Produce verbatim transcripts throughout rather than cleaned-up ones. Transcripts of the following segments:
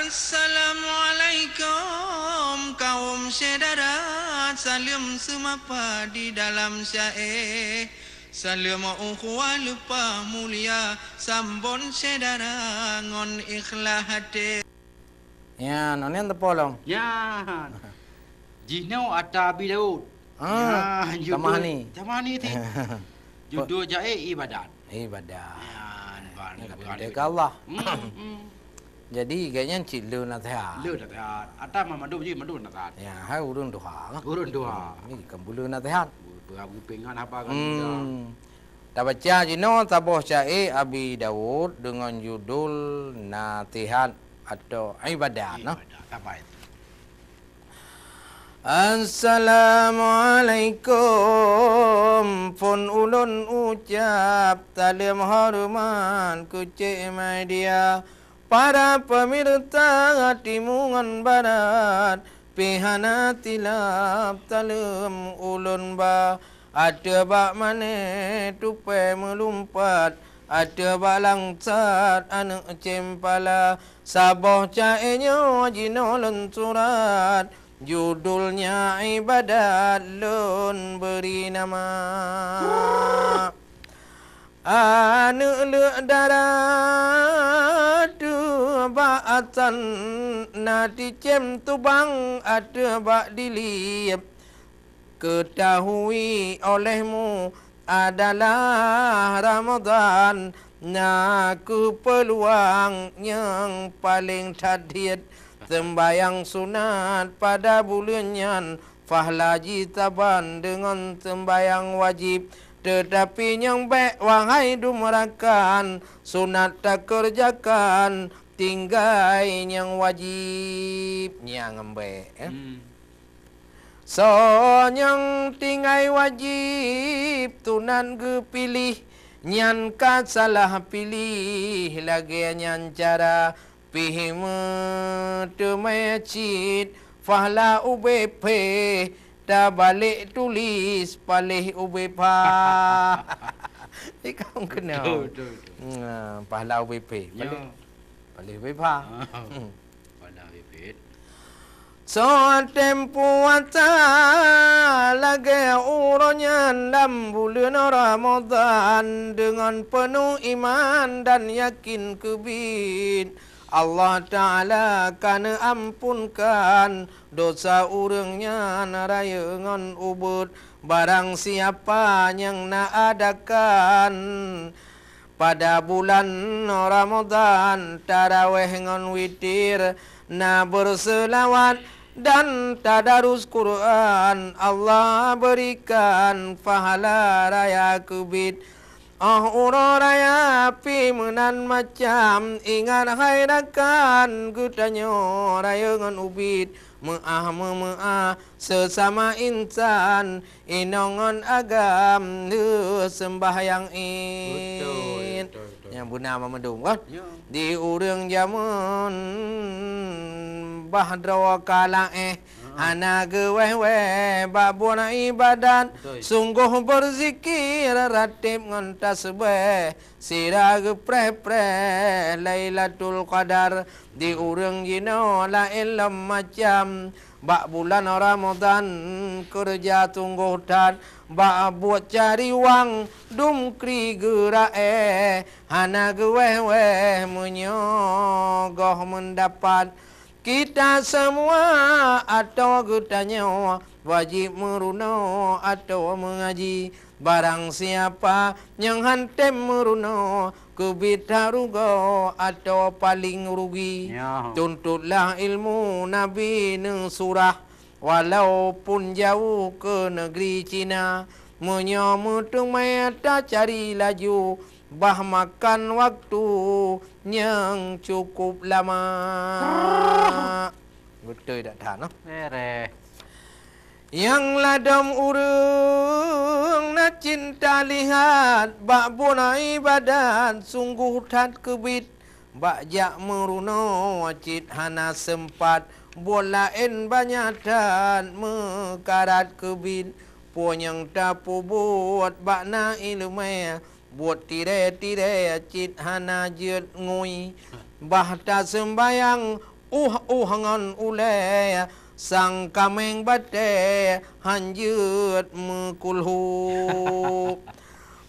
Assalamualaikum kaum syedara, saleuem seumapa di dalam syae. Saleuem ukhuwah leupah mulia, sambon syedara ngon ikhlas até. Nyan, nyan teupolong. Nyan. Jinoe ata Abi Daud. Ah, nyan, judul tamah ni. Tamah ni ti. Judul jai ibadat. Ibadat. Nyan, ban ibadat ke Allah. Hmm, hmm. Jadi, gobnyan cit le nasihat. Le nasihat. Ata mandum jih mandum nasihat. Ya, hai ureueng tuha. Ureueng tuha. Hmm, ni kan bule nasihat. Bupingat haba kan. Hmm. Tabaca jinoe saboh syae Abi Daud deungon judul Nasihat atau Ibadat, noh. Ibadat, sabai. Assalamualaikum, phon ulôn ucab saleuem horeumat keu cék media. Para pemirsa timu ngon barat, pih hana silap saleuem ulôn ba. Ateueh bak mané tupée meulumpat, ateueh bak langsat aneuëk cempala. Saboh syae nyoe jinoe lôn surat, judulnya Ibadat lôn bri nama. Aneuëk leuk dara ateueh bak asan, na ticém tubang ateueh bak dilieb. Ketahui olehmu adalah Ramadhan, na kheueh peuluang nyang paleng that-that. Seumbahyang sunat pada buleuen nyan, pahla jih saban deungon seumbahyang wajéb. Teutapi nyang bék, wahai dum rakan, sunat takeureujakan, tinggai nyang wajéb. Nyang bék, eh. Hmm. Soe nyang tinggai wajéb, sunat geupiléh, nyan ka salah piléh, lagée nyan cara. Pih meuteumé cit, pahla ubé pih, tabalek tuléh paléh ubé pha. Ikam keunoe. Betul, betul, betul. Nah, pahla ubé pih, paléh, ya, paléh ubé pha. Ah. Hmm. Pahla ubé pih. Soe tem puasa lagée uroe nyan lam buleuen Ramadhan deungon peunoh iman dan yakin keubiet, Allah Ta'ala ka neuamponkan desya ureuëng nyan rayeuk ngon ubeuet. Barang siapa nyang na adakan pada bulan Ramadhan tarawéh ngon witir, na beuseulawat dan tadarus Quran, Allah beurikan pahala raya keubiet. Óh uroe raya pih meunan macam, ingat hai rakan geutanyoe rayeuk ngon ubit, meuáh-meumeuáh seusama insan, inong ngon agam lheueh seumbahyang Id. Betul, betul, betul. Nyang beuna meumandum kan? Ya. Di ureuëng jamén bah droe ka laéh, ha, hana geuwéh-wéh bak buet ibadat. Betul. Sunggoh beuzikir rateb ngon tasbéh, sira geupreh-preh Lailatul Qadar. Di ureuëng jinoe laén lom macam, bak bulan Ramadhan keureuja sunggoh that, bak buet cari wang dum kri geuraéh, hana geuwéh-wéh meunyoe goh meudapat. Kita semua atau geutanyoe wajéb meurunoe atau meungaji. Barang siapa nyang han tem meurunoe, keubiet that rugoe atawa paleng rugi. Ya. Tuntutlah ilmu Nabi neusurah, walaupun jauh keu neugri Cina. Meunyoe meuteumé tacari laju, bah makan waktu nyang cukup lama. Beutôi that that, noh? Beres. Nyang ladom ureuëng na cinta lihat bak buet ibadat sunggoh that keubiet, bak jak meurunoe cit hana seumpat, buet laén banyak that meukarat keubiet. Peue nyang tapeubuet bak na iéleumé, buet tirée-tirée cit hana jeuet ngui, bah taseumbahyang uh-uh ngon ulée, sang kaméng batée han jeuet meukulhu.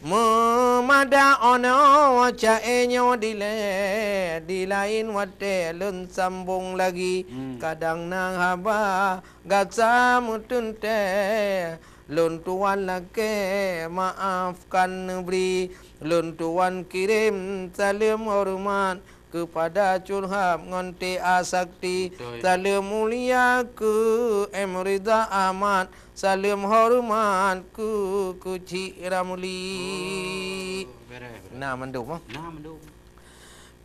Meumadah 'oh noe ca-e nyoe dilée, di laén watée lôn sambong lagi. Hmm. Kadang na haba gata meuteuntée, lôn tuan lakée maafkan neubri. Lôn tuan kirém saleuem horeumat keupada Cut Hab ngon T A Sakti. Beutôi. Saleuem mulia keu M Ridha Ahmad, saleuem horeumat keu Keuchik Ramli. Oh, beres, beres. Na mandum, ah. Na mandum.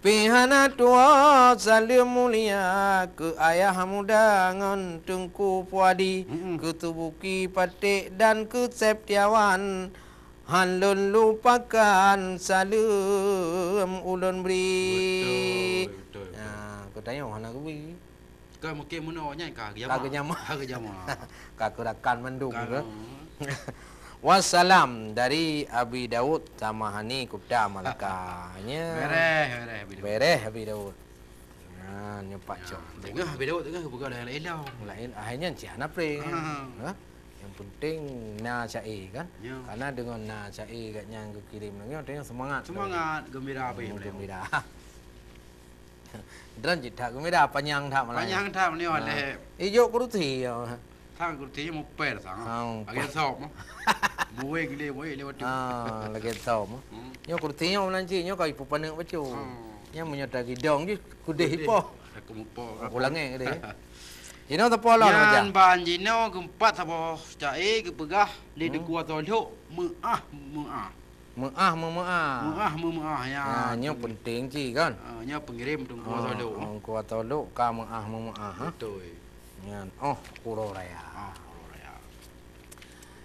Pih hana tuwoe saleuem mulia keu Ayah Muda ngon Teungku Puadi, mm-mm, keu Tubuki Paték dan keu Septiawan. Han lôn lupakan saleuem ulôn bri. Beutôi, beutôi, beutôi. Nah, keu tanyoe hana geubri. Ka mungkin meunoe nyan ka geujama. Ka geujama. Ka geujama. Ka keurakan mandum ke? Wassalam dari Abi Daud Samahani Kuta Malaka. Nya. Bereh, bereh Abi Daud. Bereh Abi Daud. Nah, nyoe Pak Cok. Teungoh Abi Daud teungoh buka daerah Ilau. Laén, ah, nyan cih hana pré. Ah. Ha? Yang penting na ca-e kan? Ya. Karena dengan na ca-e kat nyang geukirém lagi, artinya semangat. Semangat, gembira habis. Hmm, gembira. Droen cit that geumbira, panyang that malah. Panyang that malah. Ha. Leh. Ijok kursi ya. Thang kursi nyoe mupèr sang. Ha, mupèr. Lagèe sop. Muweng lé, muweng lé waktu. Ha, lagèe sop. Hmm. Nyoe kursi nyoe meunan cit, nyoe ka ipeupaneuk bacut. Hmm. Nyan meunyoe tagidong jih kudeh ipoh. Aku mupoh. Ulang eh kudeh. Jinoe teupolong aja. Nyan ban jinoe geumpat saboh ca-e geupeugah lé Teungku Atolhok meu'ah, meu'ah. Meu'ah, meumeu'ah. Meu'ah, meumeu'ah, ya. Nah, nyoe penting cit kan? Ah, nyoe pengirim Teungku Atolhok. Teungku Atolhok ka meu'ah, meumeu'ah, ha? Beutôi. Nyan, oh, uroe raya. Ah, uroe raya.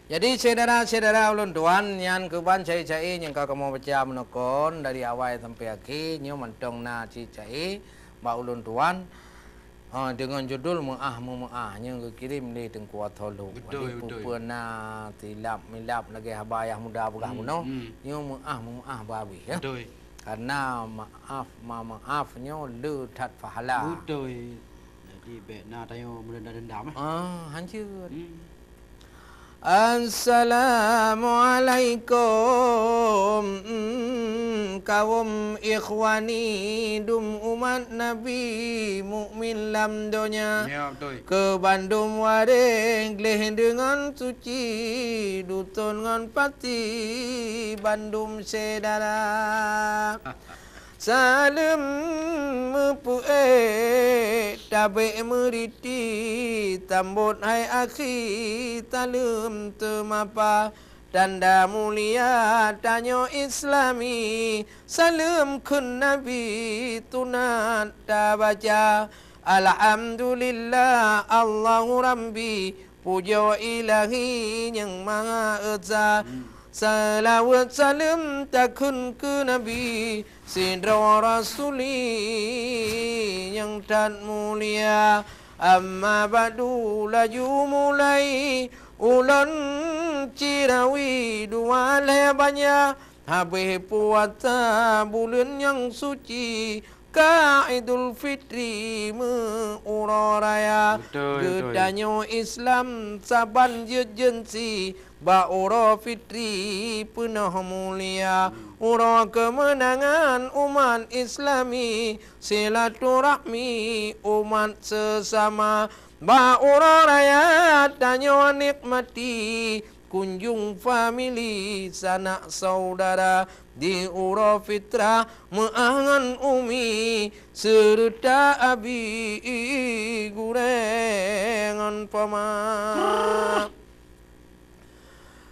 Jadi, syedara-syedara ulôn tuan, nyan keuban ca-e-ca-e nyang ka kamoe baca meunoe kon dari awai sampai akhé, nyoe mantong na cit ca-e bak ulôn tuan. Ah, deungon judul Meu'ah Meumeu'ah nyang geukirém lé Teungku Atolhok. Beutôi, jadi, beutôi. Peue-peue na silap-milap lagèe haba Ayah Muda peugah bunoe, hmm, nyoe meu'ah meumeu'ah bah abéh, ya. Beutôi. Karena maaf, ma-, maaf nyoe le that pahala. Beutôi. Jadi, bèk na tanyoe meudeundam-deundam, eh. Ah, hanjeuet. Hmm. Assalamualaikum, mm, kawom ikhwani, dum umat Nabi mukmin lam donya. Ya, beutôi. Keu bandum waréh gleh deungon suci, duson ngon pati bandum syedara. Saleuem meupeuék tabék meuriti, sambot hai akhi saleuem teumapa. Tanda mulia tanyoe Islami, saleuem kheun Nabi sunat tabaca. Alhamdulillah, Allahu Rabbi, pujoe Ilahi nyang Maha Esa. Hmm. Seulaweuet saleuem takheun keu Nabi, sidroe rasuli nyang that mulia. Amma ba'du, laju mulai ulôn cirawi dua lhèe banja. Habéh puasa buleuen nyang suci, ka Idul Fitri meu uroe raya. Beutôi, beutôi. Geutanyoe Islam saban jeuet jeunsi, bak uroe Fitri peunoh mulia. Hmm. Uroe keumeunangan umat Islami, silaturahmi umat seusama. Bak uroe raya tanyoe nikmati, kunjong famili sanak saudara. Di uroe fitrah meu'ah ngon umi, seureuta abi gurèe ngon poma.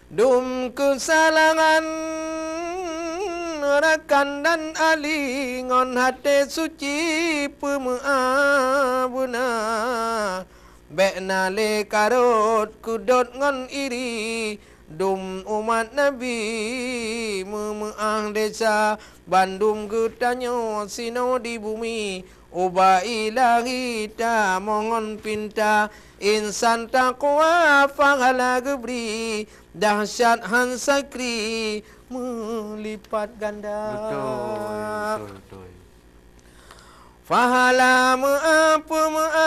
Dum keusalangan rakan dan ahli, ngon até suci peumeu'ah beuna. Bèk na lé karot, keudot ngon iri, dum umat Nabi meumeu'ah desya. Bandum geutanyoe sinoe di bumi, ubak Ilahi tamohon pinta, insan taqwa pahala geubri, dahsyat han sakri meulipat ganda. Beutôi, beutôi, beutôi. Pahala meu'ah peumeu'ah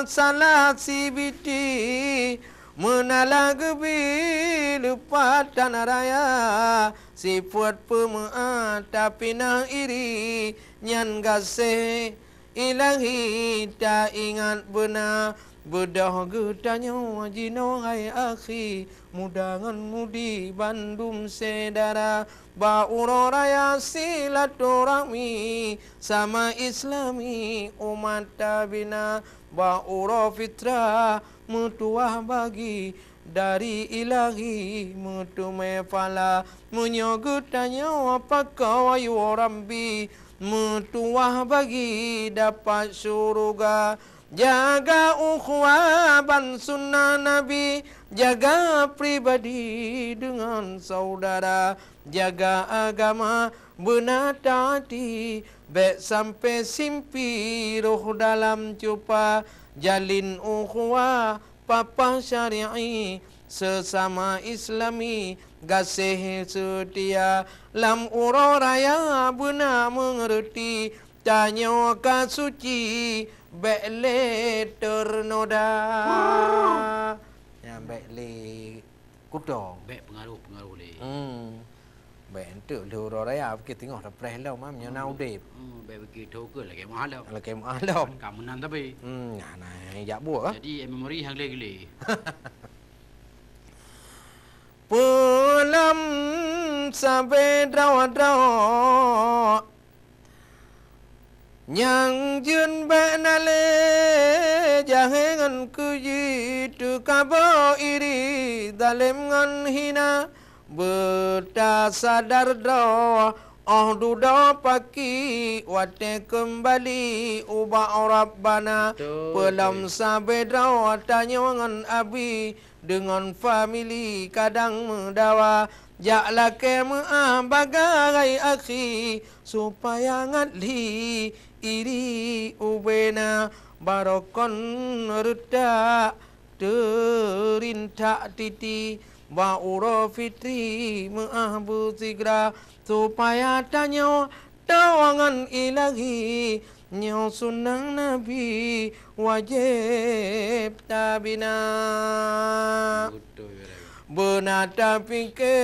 salah sibiti, meunalah geubi leupah tan raya, sifeuet peumeu'ah tapi na iri, nyan gaséh Ilahi taingat beuna, beudôh geutanyoe jinoe hai akhi, muda ngon mudi bandum syedara, bak uroe raya silaturahmi sama Islami umat tabina, bak uroe fitrah meutuwah bagi dari Ilahi meuteumé phala. Meunyoe geutanyoe pakoe yue Rabbi, meutuwah bagi dapat syuruga. Jaga ukhuwah ban sunnah Nabi, jaga pribadi deungon syedara, jaga agama beuna taati, bék sampoe simpi roh dalam cupa, jalin ukhuwah papah syari'i, seusama Islami gaséh seutia, lam uroe raya beuna meungeureuti, tanyoe ka suci bék lé teunoda. Nyan bék lé kutong. Bék peungaroh-peungaroh lé. Hmm. Bék enteuk lheueh uroe raya pike teungoh tapreh lom, am, nyoe na udeb. Hmm, bék pike tho keu lagèe meu'ah lom. Lagèe meu'ah lom. Ka meunan tapi. Hmm, nah, nah, jak buet, ah. Jadi, eh, memori hang lé geulé. Peulom sabe droe-droe nyang jeuet bék na lé jahé ngon keuji, teukaboe iri, zalém ngon hina. Beutasadar droe, 'oh dudoe paki watèe keumbali ubak Rabbana. Betul, betul. Peulom sabe droe tanyoe ngon abi deungon famili kadang meudawa, jak lakèe meu'ah bagai akhi, supaya ngat lhi iri ubena, barokon reutak teurintak titi, bak uroe fitri meu'ah beusigra, supaya tanyoe tawa ngon Ilahi, nyoe sunnah Nabi wajéb tabina. Beutôi, Rabi. Beuna tapike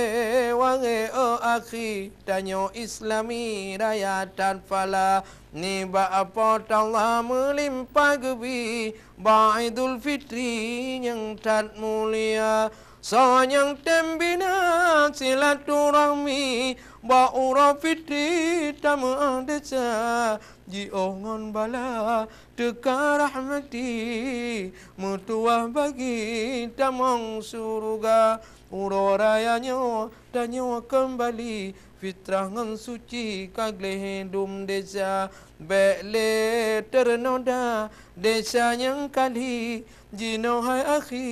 wahé, oh akhi, tanyoe Islami raya that phala, nibak Po teuh Allah meulimpah geubi, bak Idul Fitri nyang that mulia. Soe nyang tem bina silaturahmi, bak uroe fitri tameu'ah desya, jiôh ngon bala teuka rahmati, meutuwah bagi tamong syeuruga. Uroe raya nyoe tanyoe keumbali, fitrah ngon suci ka gleh dum desya, bék lé teunoda desya nyang kali. Jinoe hai akhi,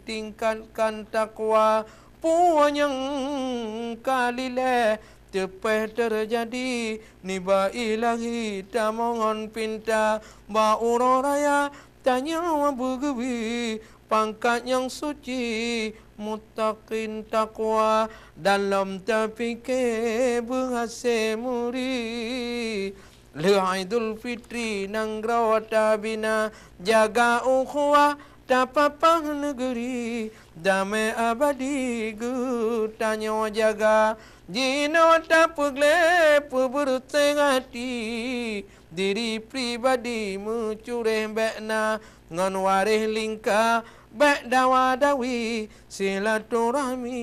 tingkatkan takwa, peue nyang ka lilée teupéh teujadi, nibak Ilahi tamohon pinta, bak uroe raya tanyoe beugeubi pangkat nyang suci, muttaqin takwa, dan lom tapike beuhase meuri. Lheueh Idul Fitri nanggroe tabina, jaga ukhuwah tapapah neugeri, damé abadi geutanyoe jaga. Jinoe tapeugleh peubeureuseh hati, diri pribadi meucureh bék na, ngon waréh lingka bék dawa-dawi, silaturahmi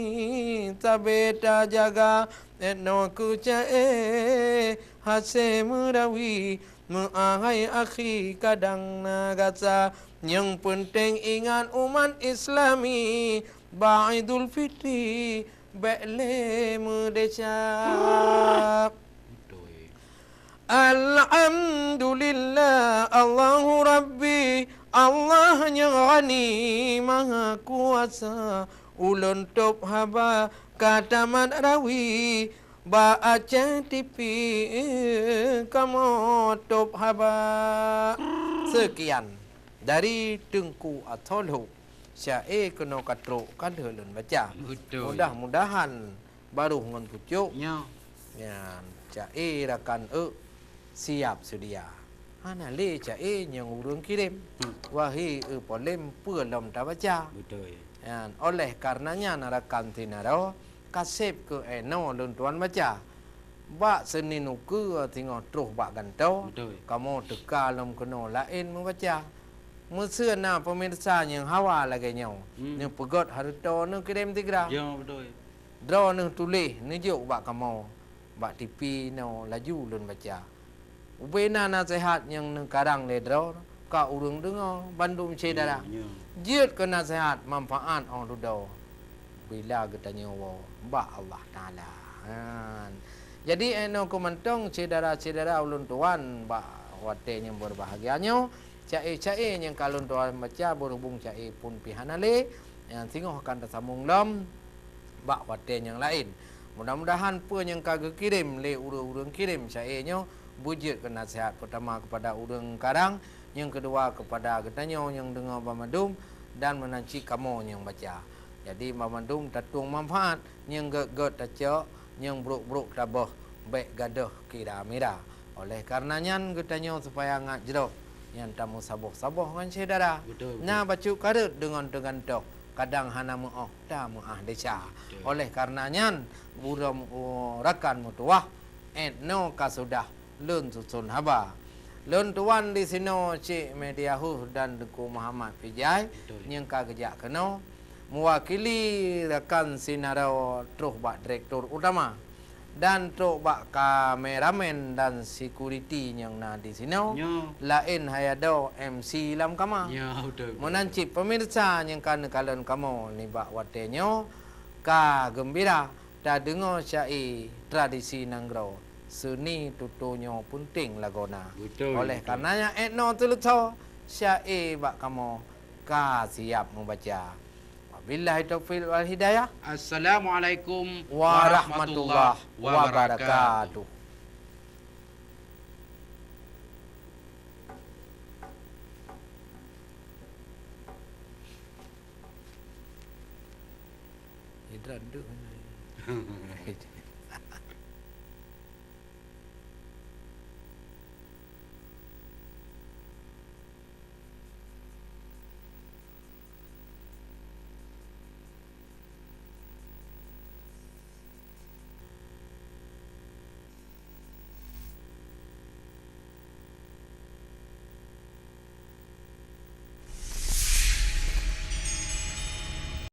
sabe tajaga. Etnoe keucaé hase meurawi, meu'ah hai akhi kadang na gasa. Nyang peunteng ingat umat Islami, bak Idul Fitri bék lé meudesya. Beutôi. Alhamdulillah, Allahu Rabbi, Allah nyang Ghani Maha Kuasa. Ulôn tôb haba ka tamat rawi, bak Aceh T V kamoe tôb haba. Seukian dari Teungku Athoe Lhok. Syaé keunoe ka trok ka lheueh lôn baca. Beutôi. Mudah-mudahan barôh ngon pucôk. Nyoe. Nyan. Ca-e rakan euk siap seudia. Hana lé ca-e nyang ureuëng kirém. Hmm. Wahé euk polém peue lom tabaca. Beutôi. Nyan, oleh kareuna nyan rakan sinaro, kaseb keu eno lôn tuan baca. Bak seunin ukeue singoh troh bak gantoe, beutôi, kamoe teuka lom keunoe laén meubaca. Meuseu na peumirsa nyang hawa lagée nyoe, hmm, neupeugét hareutoe neukirém sigra. Ya, beutôi. Droeneueh tuléh neujok bak kamoe, bak tipi nyoe laju lôn baca. Ubena naseuhat nyang neukarang lé droe ka ureuëng deungoe bandum syedara. Ya, ya. Jeuet keu naseuhat manfaat óh dudoe bila geutanyoe woe bak Allah Taala. Han. Jadi, eh, nyoe keuh mantong syedara-syedara ulôn tuan bak watée nyang beubahgia nyoe, ca-e-ca-e nyang ka lôn tuan baca, beurhubong ca-e phon pih hana lé, nyang singoh akan tasambong lom bak watée nyang laén. Mudah-mudahan peue nyang ka geukirém lé ureuëng-ureuëng kirém ca-e nyoe beujeuet keu naseuhat, peutama keupada ureuëng karang, nyang keudua keupada geutanyoe nyang deungoe banmandum, dan meunan cit kamoe nyang baca. Jadi, banmandum tatueng manfaat, nyang gét-gét tacok, nyang brok-brok taböh, bék gadôh kira-mira. Oleh kareuna nyan, geutanyoe supaya ngat jroh, nyan tameusaboh-saboh ngon syedara. Betul, betul. Na bacut kareuet deungon teugantoh, kadang hana meuoh tameuah desya. Betul. Oleh kareuna nyan, burom, u, rakan meutuwah, étnoe ka sudah lôn suson haba. Lôn tuan disinoe Cik Mehdi Yahus dan Teungku Muhammad Pijai, betul, nyang ka geujak keunoe, meuwakili rakan sinaro troh bak direktur utama dan trok bak kameramen dan sekuriti nyang na disinoe, nyoe, laén hayadoe M C lam kama. Ya, betul, betul. Meunan cit peumirsa nyang ka neukalon kamoe nibak watée nyoe, ka geumbira tadeungoe ca-e tradisi nanggroe, seuni tutoe nyoe peunteng lagoena. Betul, betul. Oleh kareuna nyan, étnoe teuleusoe, ca-e bak kamoe ka siap meubaca. Wabillahi taufiq wal hidayah. Assalamualaikum warahmatullahi wabarakatuh. Idran duduk.